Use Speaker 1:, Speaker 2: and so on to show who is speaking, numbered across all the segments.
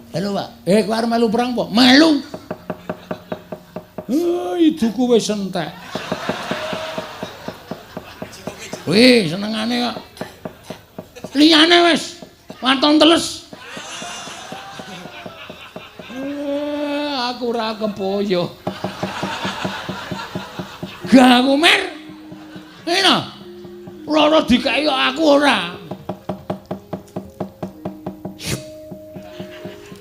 Speaker 1: Halo, Pak. Kowe arep melu perang apa? Melu. Iduku wis entek. Wih, senengane kok. Liyane wis waton teles. Aku ora kepoyo. Gak aku mer. Ngene. Loro dikeki kok aku ora.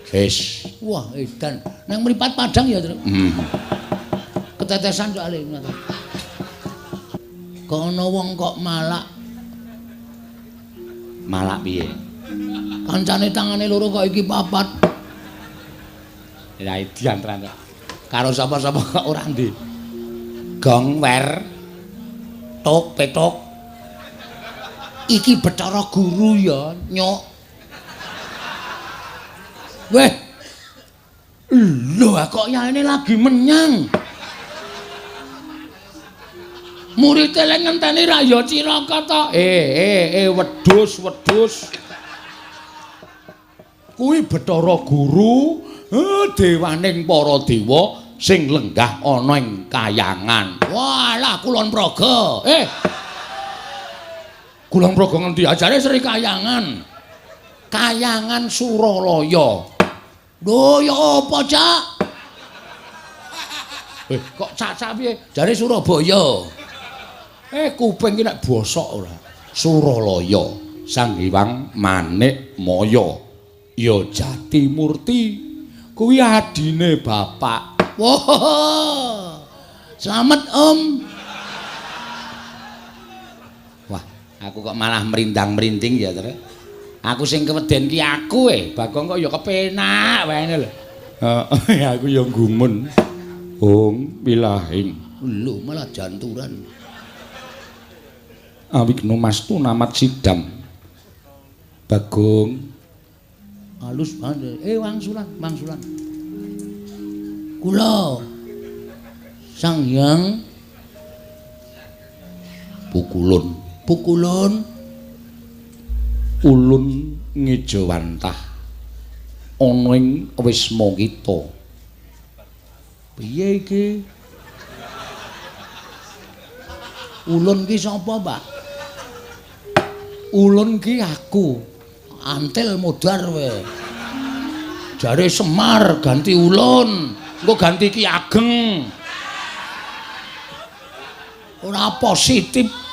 Speaker 1: Wis. Wah, edan. Nang mripat padang ya, Truk. Ketetesan soalé ngono. Kok ana wong kok malak.
Speaker 2: Malak piye?
Speaker 1: Kancane tangane loro kok iki papat.
Speaker 2: Ya edan tenan kok. Karo sapa-sapa kok ora ndi. Gong wer tok petok.
Speaker 1: Iki Bathara Guru ya, nyok. Weh. Lho, kok yaene lagi menyang. Murid e ngenteni ra ya cilaka to. Wedhus, wedhus.
Speaker 2: Kuwi Bathara Guru, dewaning para dewa sing lenggah ana ing kayangan.
Speaker 1: Walah, Kulon Progo.
Speaker 2: Kulon Progo ngendi? Ajare Sri Kayangan. Kayangan Suralaya.
Speaker 1: Lho, ya apa, Cak?
Speaker 2: Kok cacak piye?
Speaker 1: Jare Surabaya.
Speaker 2: Kuping ki nek bosok ora. Suralaya, Sang Hyang Manik Maya. Ya Jatimurti. Kuwi adine bapak.
Speaker 1: Wah. Slamet, Om.
Speaker 2: Wah, aku kok malah merindang-merinding ya, Tru. Aku sing keweden ki aku Bagong kok ya kepenak wae lho. Heeh, aku ya gumun. Ong wilahing.
Speaker 1: Lho, malah janturan.
Speaker 2: Awigno mastu namat sidam. Bagong
Speaker 1: halus banget. Wangsulan, wangsulan. Kula Sang Hyang
Speaker 2: Pukulun.
Speaker 1: Pukulun
Speaker 2: ulun ngejawantah ana ing wisma kita.
Speaker 1: Piye iki? Ulun ki sapa, Pak?
Speaker 2: Ulun ki aku.
Speaker 1: Antil modar kowe. Jare Semar ganti ulun,
Speaker 2: engko ganti Ki Ageng.
Speaker 1: Ora positif.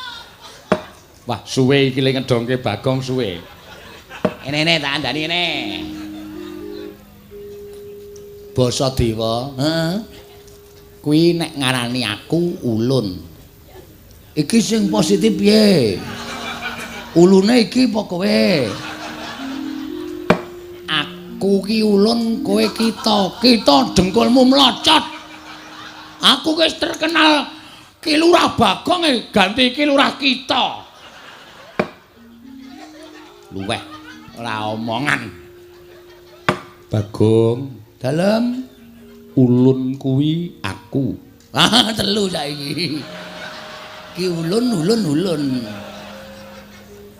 Speaker 2: Wah, suwe iki le ngedongke Bagong suwe. Enene tak andani ngene.
Speaker 1: Basa dewa, heeh. Kuwi nek ngarani aku ulun. Iki sing positif piye? Ulune iki apa kowe? Aku ki ulun, kowe kita. Kita dengkulmu mlocot. Aku wis terkenal Ki Lurah Bagong ganti Ki Lurah kita.
Speaker 2: Luweh ora omongan. Bagong,
Speaker 1: dalem
Speaker 2: ulun kuwi aku.
Speaker 1: Ah, telu saiki. Ki ulun ulun ulun.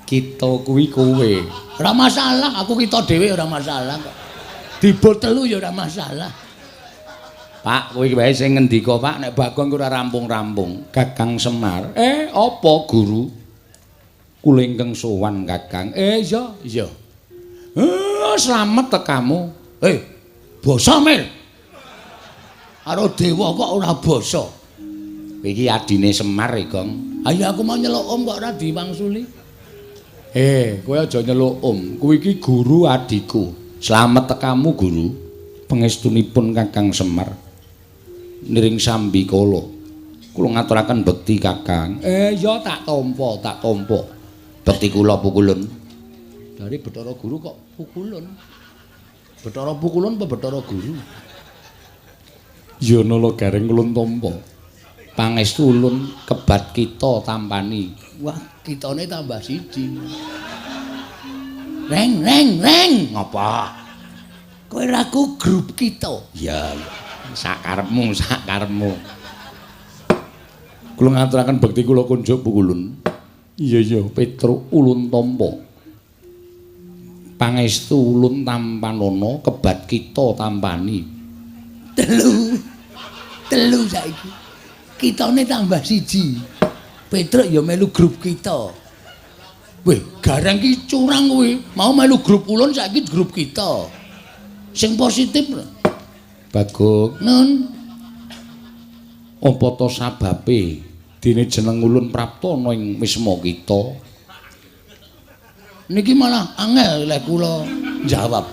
Speaker 2: Kita kuwi kowe.
Speaker 1: Ora masalah, aku kita dhewe ora masalah kok. Dibol telu ya ora masalah.
Speaker 2: Pak, kowe wae sing ngendika, Pak, nek Bagong ora rampung-rampung. Kakang Semar. Apa guru? Kula ingkang sowan Kakang. Iya, iya. Slamet tekamu.
Speaker 1: Basa Mir. Karo dewa kok ora basa.
Speaker 2: Iki adine Semar e, Gong.
Speaker 1: Ayo aku mau nyeluk Om kok ora diwangsuli.
Speaker 2: Kowe aja nyeluk Om. Kuwi iki guru adiku. Slamet tekamu, Guru. Pangestunipun Kakang Semar. Niring sambi kala. Kula ngaturaken bekti Kakang. Ya tak tampa, tak tampa. Bekti kula pukulun.
Speaker 1: Dari Bathara Guru kok pukulun. Bathara pukulun apa Bathara Guru?
Speaker 2: Ya nala gareng ulun tampa. Pangestu ulun kebat kita tampani.
Speaker 1: Wah, kitane tambah siji. Reng reng reng.
Speaker 2: Ngapa?
Speaker 1: Kowe ra ku grup kita.
Speaker 2: Ya, sakarepmu, sakarepmu. Kula ngaturaken bekti kula kunjuk pukulun. Iya iya, Petruk ulun tampa. Pangestu ulun tampanana kebat kita tampani.
Speaker 1: Telu. Telu saiki. Kitane tambah siji. Petruk ya melu grup kita. Weh, gareng ki curang kowe. Mau melu grup ulun saiki grup kita. Sing positif lho.
Speaker 2: Bagong,
Speaker 1: Nun.
Speaker 2: Apa to sababe dene jeneng ulun prapta ana ing wisma kita?
Speaker 1: Niki malah angel lek kula jawab.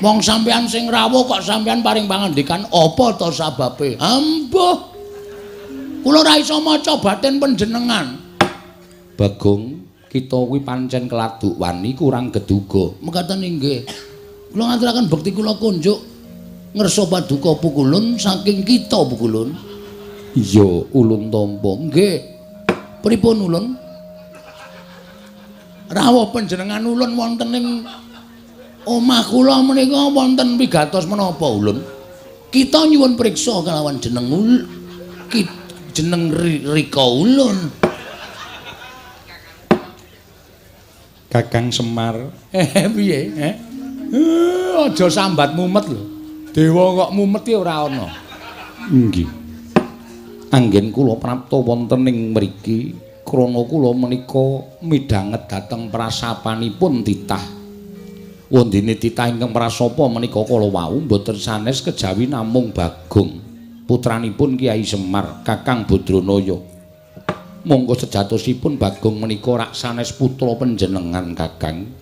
Speaker 1: Wong sampean sing rawuh kok sampean paring pangandikan apa to sababe? Ambuh. Kula ora iso maca batin panjenengan.
Speaker 2: Bagong, kita kuwi pancen keladuk wani kurang geduga.
Speaker 1: Mekaten inggih. Kula ngaturaken bekti kula kunjuk ngersa paduka pukulun saking kita pukulun.
Speaker 2: Iya, ulun tampa.
Speaker 1: Nggih. Pripun ulun? Rawuh panjenengan ulun wonten ing omah kula menika wonten pigatos menapa ulun? Kita nyuwun priksa kalawan jeneng jeneng Rika ulun.
Speaker 2: Kakang Semar.
Speaker 1: Piye? Aja sambat mumet lho. Dewa kok mumet ki ora ana.
Speaker 2: Nggih. Anggen kula prapta wonten ing mriki krana kula menika midhanget dhateng prasapanipun titah. Wondene titah ingkang prasapa menika kala wau mboten sanes kejawi namung Bagong, putranipun Kyai Semar, Kakang Badranaya. Monggo sejatosipun Bagong menika rak sanes putra panjenengan Kakang.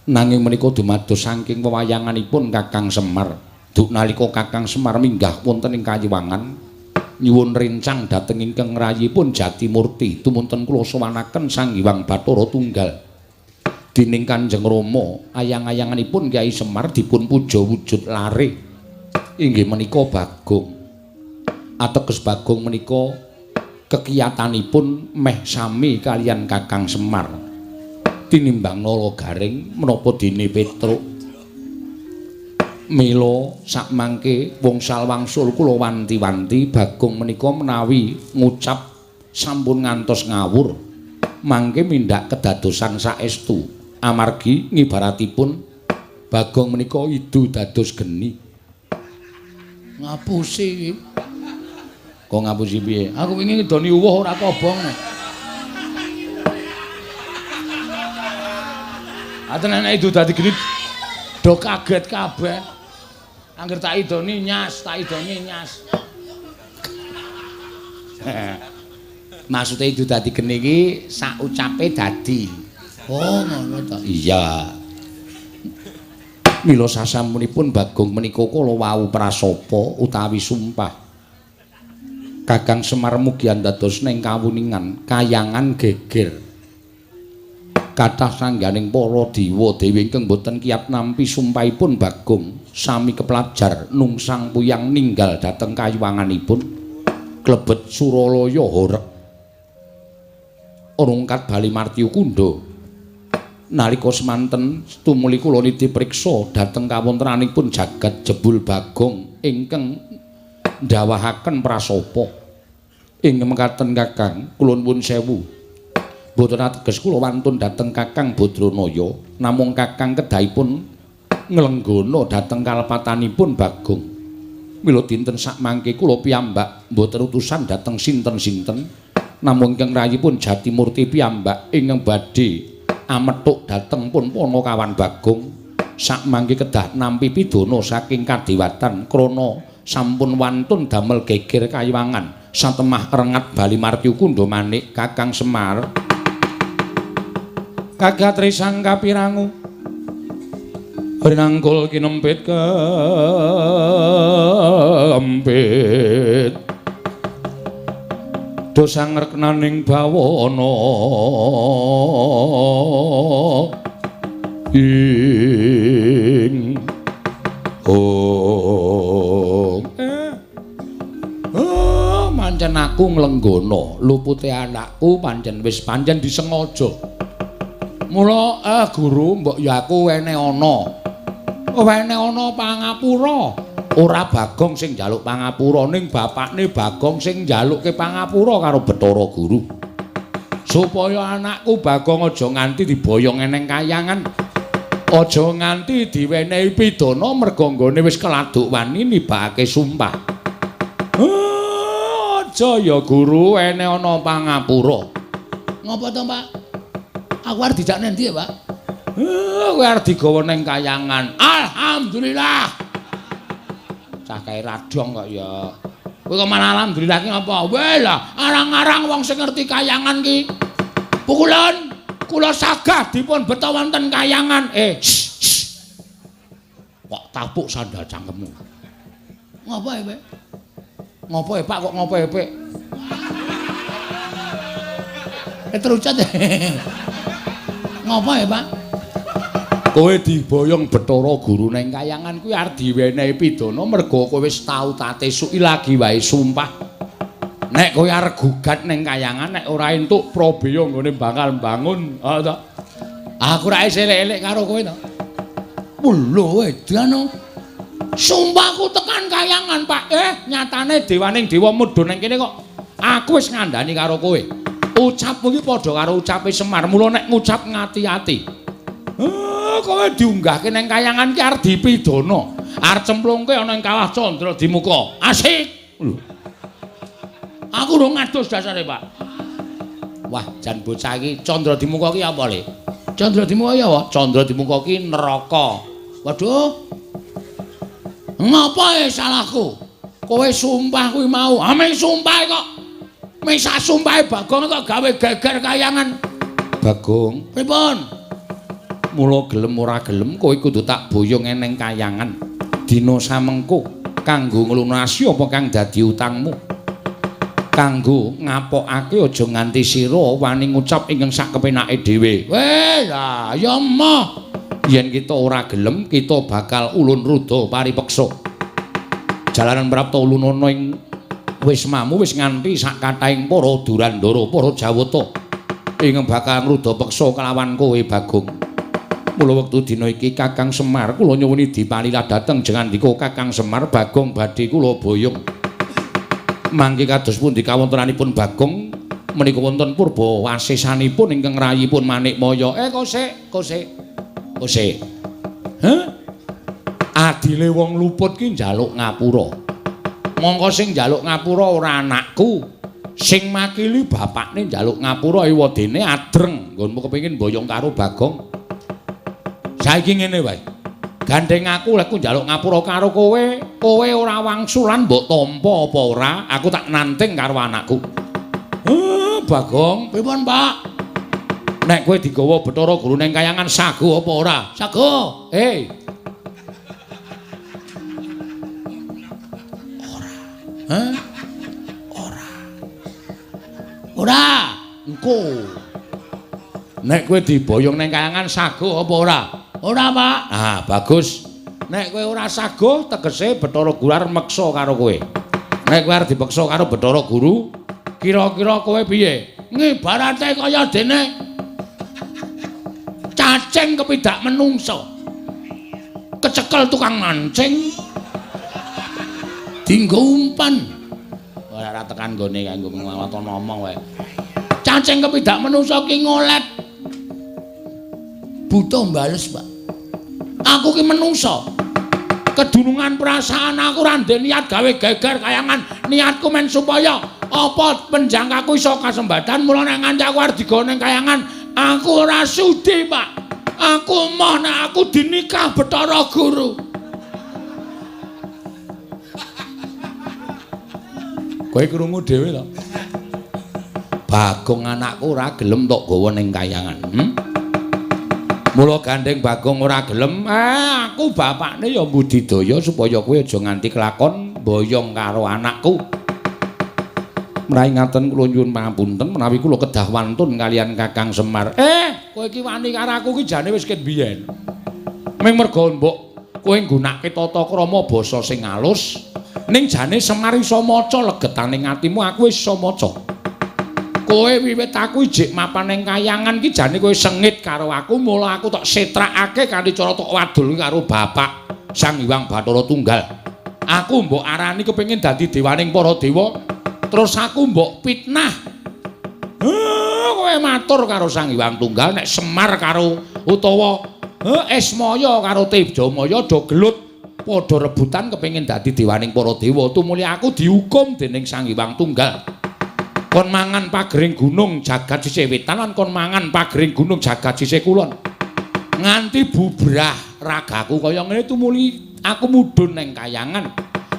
Speaker 2: Nanging menika dumados saking wewayanganipun Kakang Semar. Duk nalika Kakang Semar minggah wonten ing Kayiwangan nyuwun rencang dhateng ingkang rayipun Jatimurti tumunten kula sowanaken Sang Hyang Bathara Tunggal. Dening Kanjeng Rama ayang-ayanganipun Kyai Semar dipun puja wujud lare inggih menika Bagong. Ateges Bagong menika kekiyatanipun meh sami kaliyan Kakang Semar. Tinimbang Nala Garing menapa dene Petruk. Mila sakmangke wongsal wangsul kula wanti-wanti Bagong menika menawi ngucap sampun ngantos ngawur mangke mindhak kedadosan saestu amargi ngibaratipun Bagong menika idu dados geni.
Speaker 1: Ngapusi iki.
Speaker 2: Kok ngapusi piye?
Speaker 1: Aku wingi ngidoni uwuh ora kobong. Aten nek idu dadi geni do kaget kabeh. Angger tak idoni nyas, tak idoni nyas.
Speaker 2: Maksude idu dadi geni iki sak ucape dadi.
Speaker 1: Oh, ngono ta.
Speaker 2: Iya. Mila sasampunipun Bagong menika kala wau prasapa utawi sumpah. Kakang Semar mugi andados ning kawuningan kayangan geger. Kathah sangganing para dewa dewi ingkang boten kiyat nampi sumpahipun Bagong sami keplajar nungsang puyang ninggal dhateng kayuwanganipun klebet Suralaya horeg rungkat bali martyu kundha. Nalika semanten tumuli kula niti priksa dhateng kawontenanipun jagat jebul Bagong ingkang ndawahaken prasapa. Ing mekaten Kakang kula nuwun sewu. Mboten ateges kula wantun dhateng Kakang Badranaya, namung Kakang kedahipun nglenggana dhateng kalepatanipun Bagong. Mila dinten sakmangke kula piyambak mboten utusan dhateng sinten-sinten, namung ingkang rayipun Jatimurti piyambak ingkang badhe amethuk dhateng pun Panakawan Bagong. Sakmangke kedah nampi pidana saking kadewatan krana sampun wantun damel geger kayiwangan satemah rengat bali martyu kundha manik Kakang Semar. Kagat risang kapirangu rinangkul kinempit kempit dosa ngreknaning bawana ing oh pancen aku nglenggana lupute anakku pancen wis pancen disengaja. Mula guru mbok ya aku wene ana. Wene ana pangapura. Ora Bagong sing njaluk pangapura ning bapakne Bagong sing njalukke pangapura karo Bathara Guru. Supaya anakku Bagong aja nganti diboyong eneng kayangan. Aja nganti diwenehi pidana merga nggone wis keladuk wani nibakake sumpah. Aja ya guru, ene ana pangapura.
Speaker 1: Ngopo to, Pak? Aku arep dijak nang ndi ya, Pak?
Speaker 2: Kowe arep digawa ning kayangan. Alhamdulillah. Cah kae radong kok ya. Kowe kok malah alhamdulillah ki ngapa? Weh lah, arang-arang wong sing ngerti kayangan ki. Pukulan kula sagah dipun beta wonten kayangan. Kok tapuk sandal cangkemmu.
Speaker 1: Ngopo ya, Pak?
Speaker 2: Ngopo ya, Pak? Kok ngopo ya, Pak?
Speaker 1: Terucat. Ngopo ya, Pak?
Speaker 2: Kowe diboyong Bathara Guru ning kayangan kuwi arep diwenehi pidana merga kowe wis tau tate suki lagi wae sumpah. Nek kowe arep gugat ning kayangan nek ora entuk prabeya nggone bakal mbangun, ha to. Aku ra elek-elek karo kowe to.
Speaker 1: Lho edan.
Speaker 2: Sumpahku tekan kayangan, Pak. Nyatane dewaning dewa mudhun ning kene kok aku wis ngandani karo kowe. Ucapmu iki padha karo ucape Semar, mula nek ngucap ngati-ati. Kowe diunggahke ning kayangan ki arep dipidana. Arep cemplungke ana ing kawah Candra Dimuka. Asik. Lho. Aku urung ngadus dasare, Pak. Wah, jan bocah iki Candra Dimuka ki apa, Le?
Speaker 1: Candra Dimuka ya apa?
Speaker 2: Candra Dimuka ki neraka.
Speaker 1: Waduh. Ngapa e salahku?
Speaker 2: Kowe sumpah kuwi mau. Ah, ming sumpah kok. Ming sak sumpahe Bagong kok gawe geger kayangan. Bagong,
Speaker 1: pripun?
Speaker 2: Mula gelem ora gelem kowe kudu tak boyong eneng kayangan. Dina samengko kanggo nglunasi apa kang dadi utangmu. Kanggo ngapokake aja nganti sira wani ngucap ingkang sak kepenake dhewe.
Speaker 1: Weh, lah ya emoh.
Speaker 2: Yen kita ora gelem, kita bakal ulun ruda paripeksa. Jalaran prapta ulunana ing wismamu wis nganti sak kathahing para Durandara, para Jawata ingkang bakal ngruda peksa kelawan kowe, Bagong. Mula wektu dina iki Kakang Semar kula nyuwuni dipalilah dhateng jengandika Kakang Semar Bagong badhe kula boyong. Mangke kados pundi kawontenanipun Bagong menika wonten purba wasesanipun ingkang rayipun Manikmaya. Kosek, kosek. Kosek. Heh? Adile wong luput ki njaluk ngapura. Mongko sing njaluk ngapura ora anakku. Sing makili bapakne njaluk ngapura ewadene adreng. Nggonmu kepengin boyong karo Bagong. Saiki ngene wae. Gandeng aku lek njaluk ngapura karo kowe, kowe ora wangsulan mbok tampa apa ora, aku tak nanting karo anakku. Bagong,
Speaker 1: pripun, Pak?
Speaker 2: Nek kowe digawa Bathara Guru ning kayangan sago apa ora?
Speaker 1: Sago. Ora. Hah? Ora. Ora.
Speaker 2: Engko. Nek kowe diboyong ning kayangan sago apa ora?
Speaker 1: Ora, Pak.
Speaker 2: Ah, bagus. Nek kowe ora sago, tegese Bathara Guru arep meksa karo kowe. Nek kowe arep dipeksa karo Bathara Guru, kira-kira kowe piye?
Speaker 1: Ngibarate kaya dene cacing kepidak menungso. Kecekel tukang mancing. Dinggo umpan.
Speaker 2: Ora tekan nggone kanggo nglawaton ngomong wae.
Speaker 1: Cacing kepidak menungso ki ngolet. Buta mbales, Pak. Aku ki menungso. Kedunungan perasaan aku ora ndek niat gawe geger kayangan. Niatku men supaya apa penjangkaku iso kasembatan. Mula nek nganti aku arep digawa ning kayangan, aku ora sudi, Pak. Aku moh nek aku dinikah Bathara Guru.
Speaker 2: Kowe krungu dhewe to? Bagong anakku ora gelem tok gawa ning kayangan. Mula gandeng Bagong ora gelem, aku bapakne ya mbudidaya supaya kowe aja nganti kelakon boyong karo anakku. Menawi ngaten kula nyuwun pangapunten menawi kula kedah wantun kalian Kakang Semar. Kowe iki wani karo aku iki jane wis ket biyen. Ming merga mbok kowe nggunakake tata krama basa sing alus, ning jane Semar iso maca legetaning atimu, aku wis iso maca. Kowe wiwit aku ijik mapan ning kayangan ki jane kowe sengit karo aku, mula aku tok setrakake kanthi cara tok wadul karo bapak Sang Hyang Bathara Tunggal. Aku mbok arani kepengin dadi dewaning para dewa, terus aku mbok fitnah. Kowe matur karo Sang Hyang Tunggal nek Semar karo utawa Esmaya karo Tejamaya do gelut padha rebutan kepengin dadi dewaning para dewa. Tumuli aku dihukum dening Sang Hyang Tunggal. Kon mangan pagering gunung jagat sisih wetan lan kon mangan pagering gunung jagat sisih kulon. Nganti bubrah ragaku kaya ngene tumuli aku mudhun ning kayangan.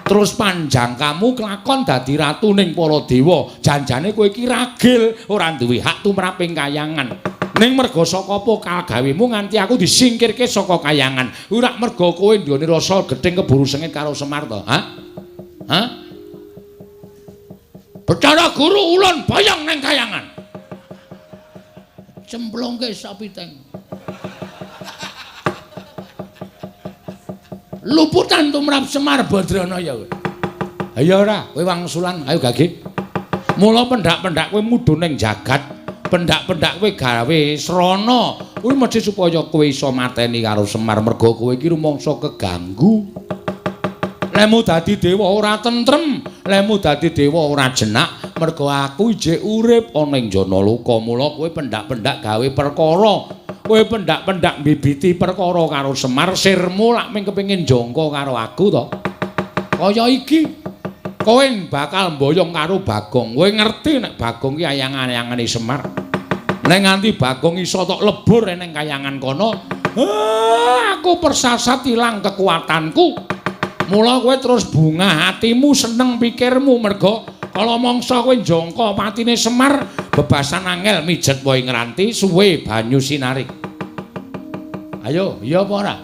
Speaker 2: Terus panjang kamu kelakon dadi ratu ning para dewa. Janjane kowe iki ragil, ora duwe hak tumrap ing kayangan. Ning merga saka apa kagawemu nganti aku disingkirke saka kayangan. Ora merga kowe nduweni rasa gething keburu sengit karo Semar to? Ha? Ha? Bathara Guru ulun boyong ning kayangan.
Speaker 1: Cemplungke sapiteng. Luputan tumrap Semar Badranaya kowe.
Speaker 2: Ayo ora, kowe wangsulan, ayo gage. Mula pendak-pendak kowe mudhun ning jagat, pendak-pendak kowe gawe srana. Kuwi mesti supaya kowe iso mateni karo Semar merga kowe iki rumangsa keganggu. Lemu dadi dewa ora tentrem, lemu dadi dewa ora jenak, merga aku ijik urip ana ing Janaloka. Mula kowe pendak-pendak gawe perkara. Kowe pendak-pendak mbibiti perkara karo Semar, sirmu lak mung kepengin jangka karo aku to. Kaya iki kowe bakal mboyong karo Bagong. Kowe ngerti nek Bagong ki ayang-ayangane Semar. Nek nganti Bagong iso tok lebur ning kayangan kono, aku persasat ilang kekuatanku. Mula kowe terus bungah hatimu, seneng pikirmu merga kala mangsa kowe njangka patine Semar, bebasan angel mijet wae ngranti suwe banyu sinarik. Ayo, iya apa ora?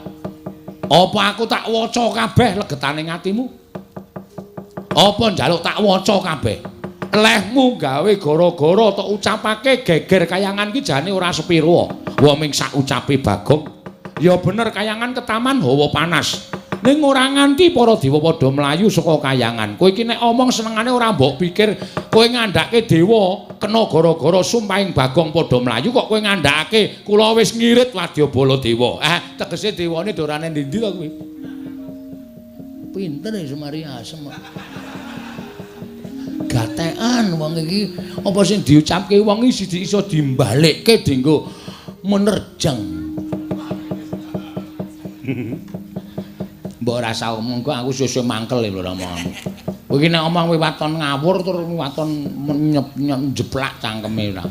Speaker 2: Apa aku tak waca kabeh legetane atimu? Apa njaluk tak waca kabeh? Lehmu gawe gara-gara tok ucapake geger kayangan ki jane ora sepiro. Wa ming sak ucape Bagong. Ya bener kayangan ketaman hawa panas. Ning ora nganti para dewa padha mlayu saka kayangan. Kowe iki nek omong senengane ora mbok pikir kowe ngandhake dewa kena gara-gara sumpahing Bagong padha mlayu kok kowe ngandhakake kula wis ngirit wadyabala dewa. Tegese dewane dorane ndi-ndi to kowe?
Speaker 1: Pinter ya Semari asem. Gatekan wong iki
Speaker 2: apa sing diucapke wong iki iso dimbalekke dienggo
Speaker 1: menerjang.
Speaker 2: Mbok ora usah omong kok aku sesuk mangkel lho omonganmu. Kowe iki nek omong kowe waton ngawur terus waton njeplak cangkeme ora.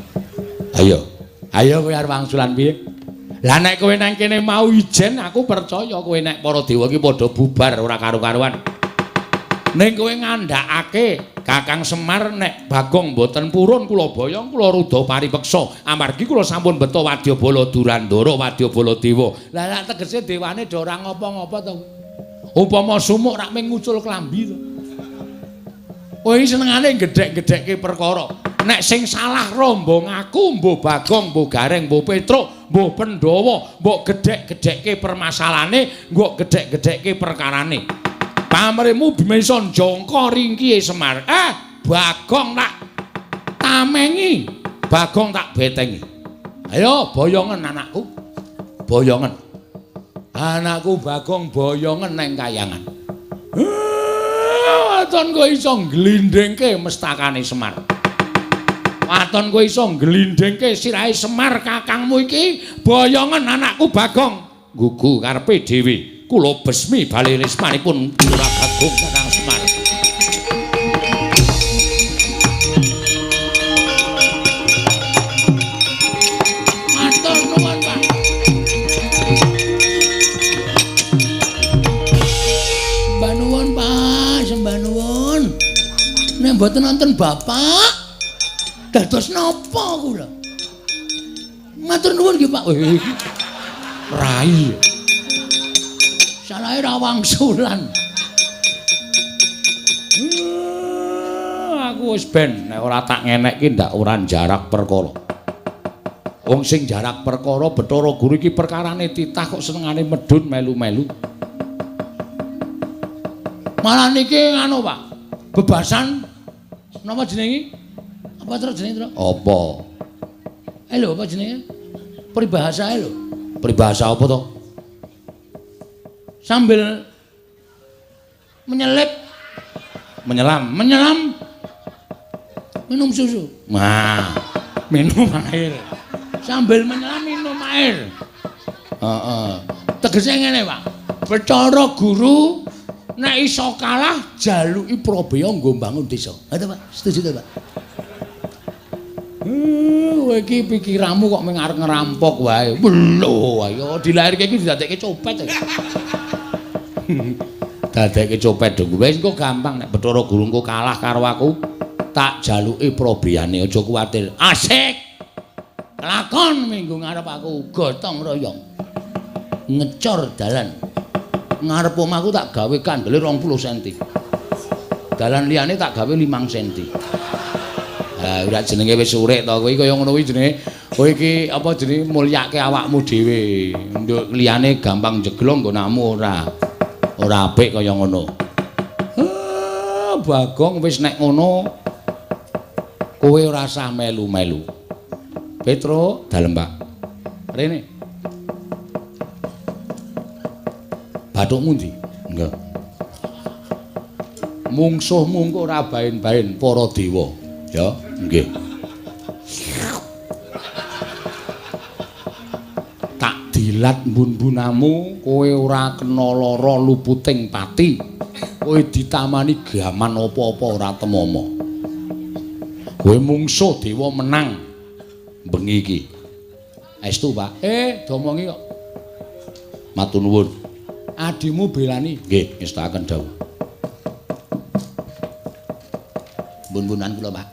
Speaker 2: Ayo. Ayo kowe arep wangsulan piye? Lah nek kowe nang kene mau ijen aku percaya kowe nek para dewa iki padha bubar ora karu-karuan. Ning kowe ngandhakake Kakang Semar nek Bagong mboten purun kula boyong kula rudha paripeksa amargi kula sampun beto wadyabala Durandara wadyabala dewa. Lah lak tegese dewane do ora ngopo-ngopo to. Upama sumuk rak mung ngucul klambi to. Kowe iki senengane gedhek-gedhekke perkara. Nek sing salah rombong aku, mbuh Bagong, mbuh Gareng, mbuh Petruk, mbuh Pandhawa, mbok gedhek-gedhekke permasalahane, mbok gedhek-gedhekke perkarane. Pamrihmu bisa njangka ringkihe Semar. Bagong tak tamengi, Bagong tak betengi. Ayo boyongen anakku. Boyongen. Anakku Bagong boyongen neng kayangan. Waton kowe iso ngglindhingke mestakane Semar. Waton kowe iso ngglindhingke sirahe Semar kakangmu iki, boyongen anakku Bagong. Gugu karepe dhewe. Kula besmi bali rismanipun Putra Bagong Kakang Semar.
Speaker 1: Matur nuwun, Pak. Sembah nuwun, Pak, sembah nuwun. Nek mboten nonton Bapak, dados napa kula? Matur nuwun nggih, Pak.
Speaker 2: Rai.
Speaker 1: Salahe ra wangsulan.
Speaker 2: Aku wis ben nek ora tak ngenekke ndak ora jarak perkara. Wong sing jarak perkara Bathara Guru iki perkarane titah kok senengane medhun melu-melu.
Speaker 1: Malah niki nganu, Pak. Bebasan napa jenenge? Apa terus jenenge, Tru?
Speaker 2: Apa?
Speaker 1: Lho, apa jenenge? Peribahasa lho.
Speaker 2: Peribahasa apa to?
Speaker 1: Sambil menyelip,
Speaker 2: menyelam,
Speaker 1: menyelam, minum susu.
Speaker 2: Nah, minum air.
Speaker 1: Sambil menyelam minum air. Heeh. Tegese ngene, Pak. Bathara Guru nek iso kalah jaluki Prabeya nggo mbangun desa. Ha to, Pak? Setuju to, Pak? Kowe iki pikiranmu kok mung arep ngerampok wae. Lho, ayo dilairke iki didadekke copet. Dadekke copet dong. Wis engko gampang nek Bathara Guru engko kalah karo aku, tak jaluki probeyane, aja kuwatir. Asik. Lakon minggu ngarep aku gotong royong. Ngecor dalan. Ngarep omahku tak gawe kandele 20 cm. Dalan liyane tak gawe 5 cm. Ha, ora jenenge wis urip to kowe kaya ngono kuwi jenenge. Kowe iki apa jenenge mulyake awakmu dhewe. Nduk liyane gampang jeglong nggonamu ora. Ora apik kaya ngono. Bagong wis nek ngono kowe ora usah melu-melu. Petro, dalem Pak. Rene. Bathukmu ndi? Nggih. Mungsuhmu engko ora baen-baen para dewa. Ya, nggih. Tak dilat mbun-mbunamu, kowe ora kena lara luputing pati. Kowe ditamani gaman apa-apa ora temama. Kowe mungsuh dewa menang bengi iki. Estu, Pak. Domongi kok. Matur nuwun. Adimu belani. Nggih, ngestakaken dawuh. Mbun-mbunan kula, Pak.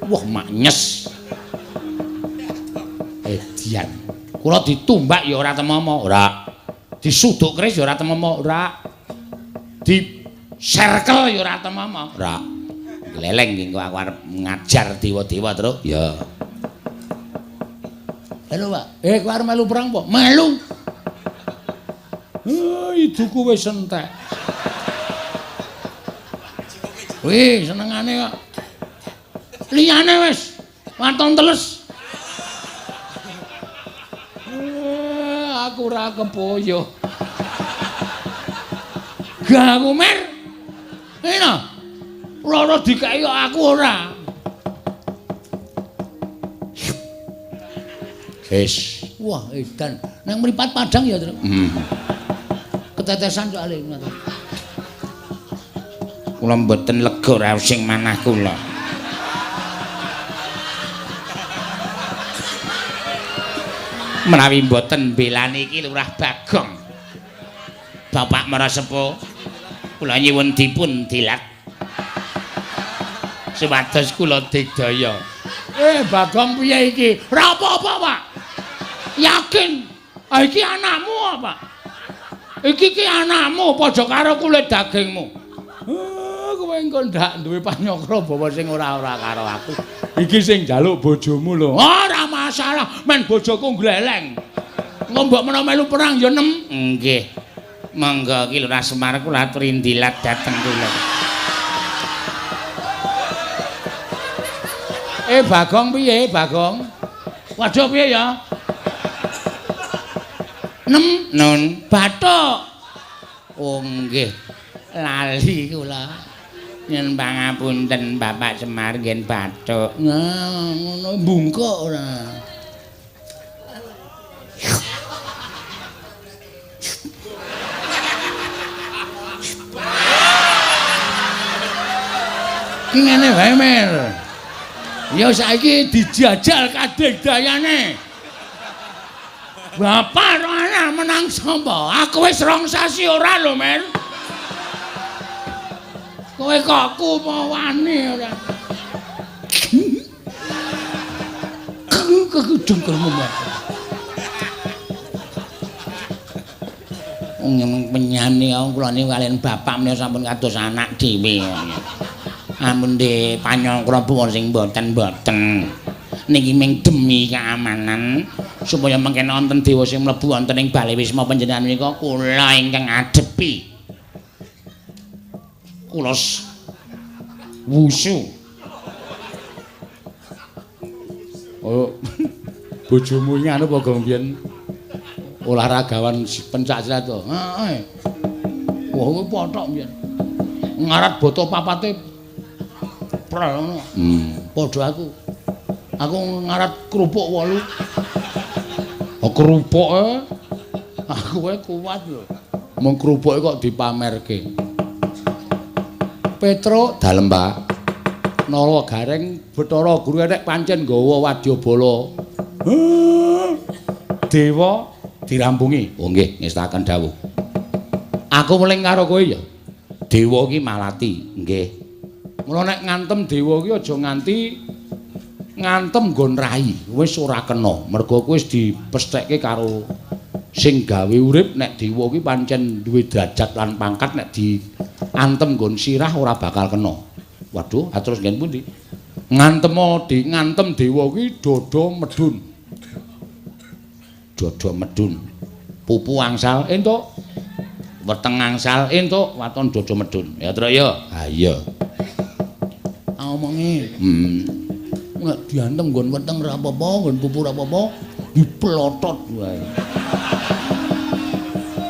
Speaker 1: Wah maknyes. Dian. Kula ditumbak ya ora temama, ora. Disuduk keris ya ora temama, ora. Di serkel ya ora temama, ora. Gleleng iki engko aku arep ngajar dewa-dewa, Truk. Ya. Halo, Pak. Kowe arep melu perang apa? Melu. Iduku wis entek. Wih, senengane kok. Liyane wis waton teles. Aku ora kepoyo. Gak aku mer. Ngene. Loro dikeki kok aku ora. Wis. Wah, edan. Nang mripat padang ya, Truk. Ketetesan soalé ngono.
Speaker 2: Kula mboten lega raos sing manah kula. Menawi mboten mbelani iki Lurah Bagong. Bapak Marasepuh, kula nyuwun dipun dilat supados kula digdaya.
Speaker 1: Bagong piye iki? Ora apa-apa, Pak. Yakin. Ah iki anakmu apa? Iki ki anakmu padha karo kulit dagingmu. Kowe engko ndak duwe panyokra bawa sing ora-ora karo aku. Iki sing njaluk bojomu lho. Ora masalah, men bojoku gleleng. Engko mbok menawa melu perang ya nem.
Speaker 2: Nggih. Monggo ki Lurah Semar kula aturi ndilat dhateng kula.
Speaker 1: Bagong piye, Bagong? Waduh piye ya? Nem
Speaker 2: nun
Speaker 1: bathuk.
Speaker 2: Oh nggih. Lali kula. Nyuwun pangapunten Bapak Semar ngen bathuk.
Speaker 1: Nah, ngono bungkuk ora. Ki ngene wae, Mer. Ya saiki dijajal kadigdayane. Bapak ro anak menang sapa? Aku wis 2 sasi ora lho, Mer. Kowe kok kumawane ora. Kekudungkelmu, Mer.
Speaker 2: Wong penyane kula niku kaliyan bapak menika sampun kados anak dhewe. Ampun de panyangkra buwon sing mboten-mboten. Niki ming demi keamanan supaya mengken wonten dewa sing mlebu wonten ing bale wisma panjenengan menika kula ingkang adepi. Kula wusu.
Speaker 1: Oh, bojomu iki anu apa gong biyen olahragawan pencak silat to? Heeh. Wah, kuwi pothok biyen. Ngarat boto papate Prel ngono. Padha aku. Aku ngarat kerupuk 8.
Speaker 2: Oh, kerupuke
Speaker 1: aku wae kuat lho.
Speaker 2: Mung kerupuke kok dipamerke. Petruk dalem, Pak. Nala Gareng Bathara Guru nek pancen nggawa wadyabala. Dewa dirampungi. Oh nggih, ngestaken dawuh. Aku weling karo kowe ya. Dewa iki malati, nggih. Mula nek ngantem dewa iki aja nganti ngantem nggon rai, wis ora kena. Mergo kowe wis dipesthekke karo sing gawe urip nek dewa iki pancen duwe derajat lan pangkat nek diantem nggon sirah ora bakal kena. Waduh, terus nggen pundi? Ngantemo di ngantem dewa iki dada medhun. Dada medhun. Pupu angsal entuk. Weteng angsal entuk, waton dada medhun. Ya, Truk ya. Ha iya.
Speaker 1: Omongi. Nek diantem nggon weteng ora apa-apa, nggon pupu ora apa-apa, diplotot wae.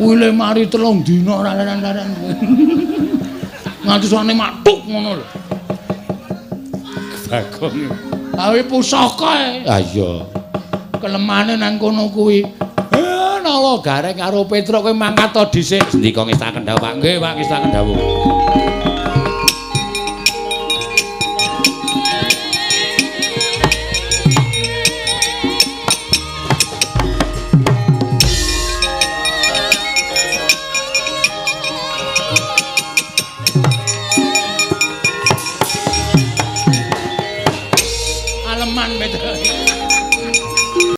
Speaker 1: Kuwi le mari 3 dina ora leren-leren. Nganti suwane matuk ngono lho.
Speaker 2: Bagong.
Speaker 1: Awe pusaka e.
Speaker 2: Ha iya.
Speaker 1: Kelemane nang kono kuwi.
Speaker 2: Nala Gareng karo Petruk kowe mangkat to dhisik. Sendika ngestaken dawuh, Pak. Nggih, Pak, ngestaken dawuh.